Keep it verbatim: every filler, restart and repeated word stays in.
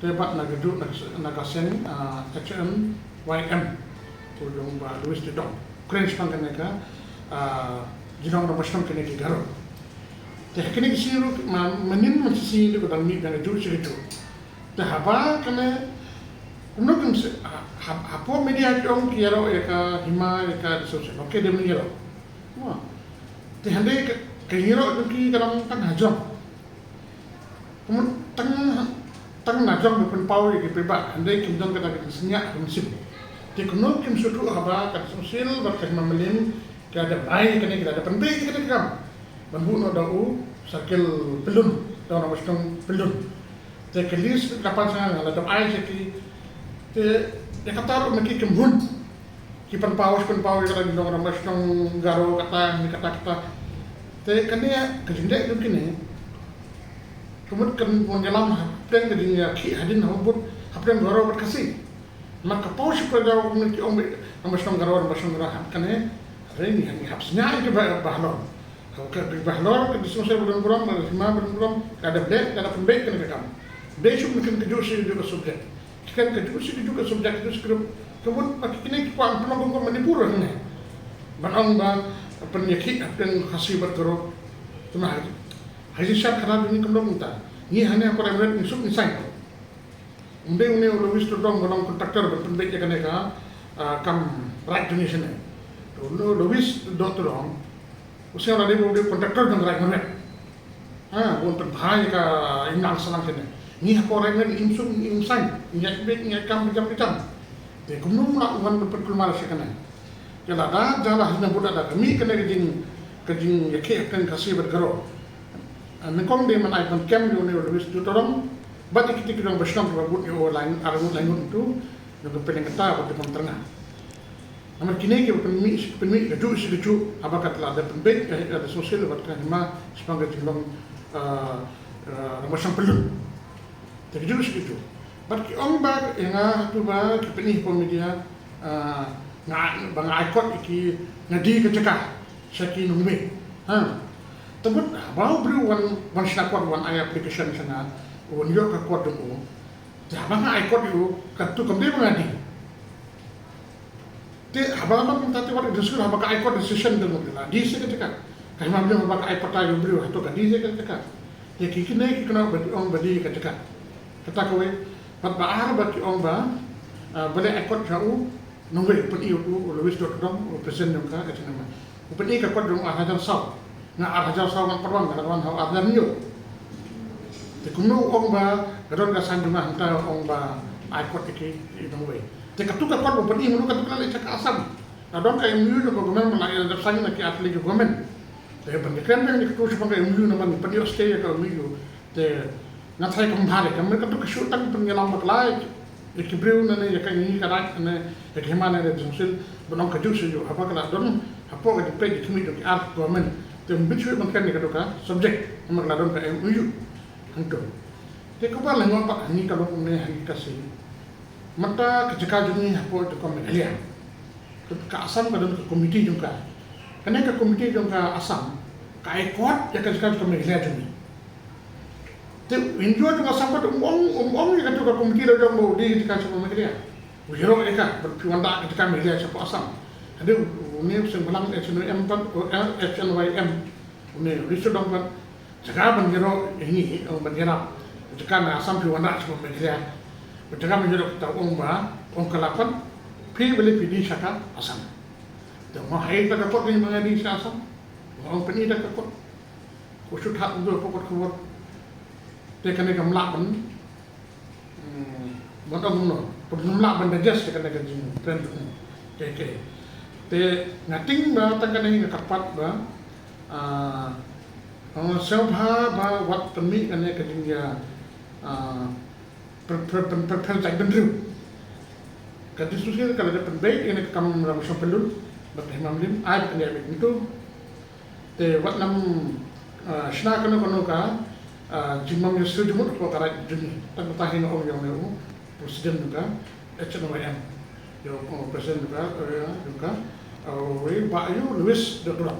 Te bad na ka juh na ka seng, ah, H N Y M, u long Bah Louis Dodon. Kren shaphang kane ka, ah, jinglong rangbah shnong kine ki Garo. Te ha kine ki sngi ruh mynhynnin mynstep ki dang mih da ka juh sha ka juh. Te haba kane, kumno kim shu, ha, ha, hapoh media ki ong ki ïaroh ïa ka hima, ïa ka resource. Okay, dei ban ïaroh. Te hynrei ka, ka ïaroh jong ki ka long tang hajrong. Kumno tang, tang na jrong ban pynpaw ïa ki paidbah, hynrei kim don kata ka jingsngewsih ha ka mynsiem. Te kumno kim sngewthuh haba ka District Council bad ka Hima Mylliem ki la dep ai kane, ki la dep pynbeit ïa kane ka kam ban buh noh da u Circle Pyllun, da u Rangbah Shnong Pyllun. Te ka list ka pan sha nga, la dep ai sha ki. Te ïa kata ruh ma ki kim hun. Ki pynpaw, pynpaw ïa kata, ki long rangbah shnong Garo kata, ni kata kata. Te kane ka jingdei jong kine, ka mut kan wan ïalam hapdeng ka jingïakhih hadien ha u bud hapdeng Garo bad Khasi. Namar ka paw shi pyrdaw kumne ki ong ba rangbah shnong Garo, rangbah shnong Garo, hap kane. Hynrei ngi, ngi hap sngew ïa ki ba, ba halor. Ka, ka, ka ba halor ka District Council ba don burom, ka Hima ba don burom, ka dep leh, ka dep pynbeit kane ka kam. Dei shuh mynta ka juh shi ka juh ka subject. Ki kren ka juh shi ka juh ka subject, ka juh shi ka rup. Ka mut ba kine ki kwah ban pynlong kum ka Manipur hangne. Ban ong ba pynïakhih hapdeng Khasi bad Garo. Te ma ha, ha jingshisha khana jong ngi kam long kumta. Ngi hangne ha Port Emirates ngi suk ngi sign. Ym dei une u Louis Dodon ba long contractor ban pynbeit ïa kane ka, ah, kam raid jong ngi shane. Te une u Louis Dodon u sngewbha lada dei ba u dei contractor jong ka Raid Marwet. Ha, bun pynbha ïa ka imlang sahlang kane. Ngi ha Port Emirates ngim suk ngim sign, ngi ïaid beit, ngi ïaid kam ka jam ka jam. Te kumno u lah u wan ban pynkulmar sha kane. Te lada jala hina bud lada ka mih kane ka jing, ka jingïakhih hapdeng Khasi bad Garo. Ah, nyngkong dei ban ai ban kem ïa une u Louis Dodon bad ïa kito ki rangbah shnong kiba bud ïa u lai, ar ngut lai ngut tu, ngi pynlong kata bad ki pyntrang. Namar kine kiba pynmih, pynmih ka juh shi ka juh, haba ka la dep pynbeit ka, ka District Council bad ka Hima shaphang ka jinglong, ah, ah, rangbah shnong Pyllun. Te ka juh shi ka juh. Bad ki ong ba ïa nga tu ba ki pyni hapoh media, ah, nga, ba nga ai kot ïa ki, nga die ka jaka sha ki nongwei. Ha. Te mut haba u briew wan, wan shna kot, wan ai application sha nga, wan ïoh ka kot jong u. Te haba nga ai kot ïa u, katu kam dei ba nga die. Te haba nga mynta te wat ka District Council haba ka ai kot decision te mut la die sha ka jaka. Ka Hima Mylliem haba ka ai patta ïa u briew, hato ka die sha ka jaka. Te ki kine ki kynnoh ba ki ong ba die ka jaka. Kata kawei, bad ba ar ba ki ong ba, ah, balei ai kot sha u nongwei, u pyni u, u Louis Dodon, u president jong ka H N Y M. U pyni ka kot jong u ar hajar saw. Nga ar hajar saw ngan pat wan, nga la wan ha u ar hajar hynñiew. Te kumno u ong ba ka don ka sign jong nga, hangta u ong ba ai kot ïa ki nongwei. Te katu ka kot ba u pyni mynno, katu ka la leit sha ka Assam. La don ka M O U jong ka government, la ïa dep sign na ki ar tylli ki government. Te ban ïakren beiñ ïa katu shaphang ka M O U, namar ngi pynïoh stay ïa ka M O U. Te nga tharai kam bha re, ka mut katu ka shu tang pynïalam bakla ïa ki briew ne, ne ïa ka ngi ka raid ne ïa ka hima ne, ne District Council, ban ong ka juh shi ka juh, haba ka la don hapoh ka jingpeit jingkhmih jong ki ar government. Te ym bit shuh ban kren ïa katu ka subject, namar ka la don ka M O U hangto. Te kaba lehnoh pat hangne ka long kumne ha ngi ka Khasi. Mynta ka jaka jong ngi hapoh jong ka Meghalaya, ka Assam ka don ka komiti jong ka. Kane ka komiti jong ka Assam ka ai kot ïa ka jaka jong ka Meghalaya jong ngi. Te u N G O jong ka Assam pat um ong, um ong ïa katu ka komiti la jong ba u die ka jaka shapoh Meghalaya. U ïaroh ïa ka, bad phi wanrah ka jaka Meghalaya shapoh Assam. Hynrei une u seng bhalang H N Y M pat, eh, H N Y M, une u Louis Dodon pat, jaka ban ïaroh ïa ngi, ong ban ïarap. Jaka na Assam phi wanrah shapoh Meghalaya. Jaka ban ïaroh kata ong ba, ong ka la pat, phi balei phi die sha ka Assam. Te ong ha ïa kata ka kot ngi ma nga die sha Assam. Ong pyni da ka kot. Ko shu thad ndu ko kot khubor. Te kane kam lah ban, hmm, ban ong kumno. Pun kam lah ban digest kane ka jingkren. Te, te. Te nga tieng ba tang kane nga kyrpad ba, ah, ong sngewbha ba wat pynmih kane ka jingïa, ah, pher, pher, pher, pher, pher jait bynriew. Ka District Council ka la dep pynbeit ïa kane ka kam Rangbah Shnong Pyllun bad ka Hima Mylliem, ai ba kan ïa beit mynta. Te wat nang, ah, shna kano kano ka, ah, jingmam ïasyrdoh jingmut hapoh ka raid jong ngi. Tang kata hi nga ong ïa u president jong ka H N Y M, ïa u president jong ka, eh, jong ka, ah, u Bah Louis Dodon.